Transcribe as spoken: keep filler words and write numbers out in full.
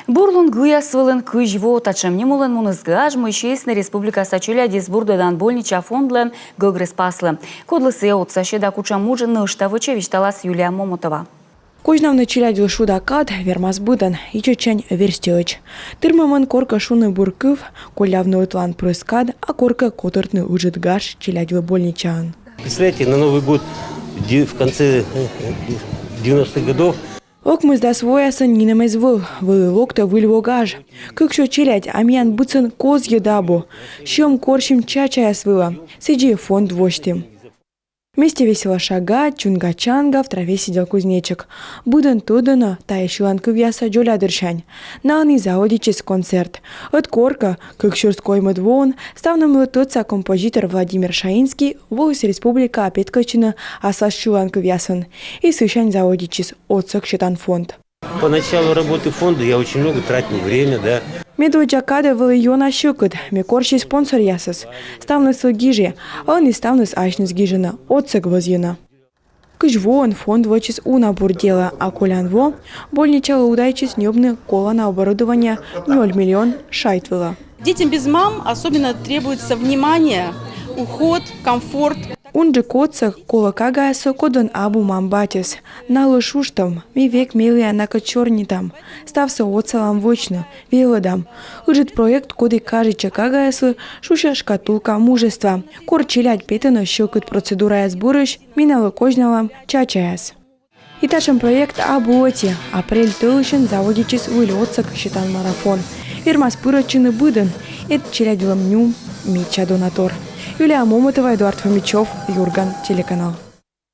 Бурлун гыяс вылын кызь во. Татшӧм ним улын муніс гаж, мый сиисны республикаса челядьӧс бурдӧдан больнича фондлӧн гӧгрӧс паслы. Кодлы сійӧ отсасьӧ да кутшӧм удж нӧшта вӧчӧ, висьталас Юлия Момотова. Козьнавны челядьлы шуда кад вермас быдӧн, ичӧтсянь верстьӧӧдз. Тырмымӧн коркӧ шуны бур кыв, коллявны ӧтлаын прӧст кад, а коркӧ котӧртны ыджыд гаж челядьлы больничаын. Представляете, на Новый год де- в конце э, э, девяностых годов. Ӧкмысдас воясын нинӧм эз вӧв, вӧлі локтӧ выль во гаж. Кыксё челядь, а миян быдсӧн козйыд абу. Сьӧм корсим чачаяс вылӧ. Сідзи фонд восьтім. «Вместе весело шагать», «Чунга-чанга», «В траве сидел кузнечик». Быдӧн тӧдӧны тайӧ сьыланкывъяссӧ дзолядырсянь. Налӧн и заводитчис концерт. Ӧд коркӧ, кык сюрс коймӧд воын, ставнымлы тӧдса композитор Владимир Шаинский воліс республикаӧ петкӧдчыны аслас сьыланкывъясӧн. И сысянь заводитчис отсӧг сетан фонд. По началу работы фонда я очень много тратил время, да. Медводдза кадӧ вӧлі ёна сьӧкыд, ме корси спонсоръясӧс. Ставныслы гижи, а ӧні ставныс асьныс гижӧны, отсӧг вӧзйӧны. Кызь воӧн фонд вӧчис уна бур делӧ, а колян во больничалы удайтчис ньӧбны колана оборудование нёль миллион шайт вылӧ. Детям без мам особенно требуется внимание, уход, комфорт. Унджык отсӧг колӧ кагаяслы, кодлӧн абу мам-батьыс. Налы шуштӧм, ми век меліа накӧд сёрнитам. Ставсӧ отсалам вӧчны, велӧдам. Ыджыд проект, коді кажитчӧ кагаяслы, шусьӧ «Шкатулка мужества». Кор челядь петӧны сьӧкыд процедураяс бӧрысь, ми налы козьналам чачаяс. И татшӧм проект абу ӧти. Апрель тӧлысьын заводитчис выль отсӧг сетан марафон. Вермас пырӧдчыны быдӧн, эд челядьлӧн нюм, медся донатор. Юлия Момотова, Эдуард Фомичёв, «Юрган» телеканал.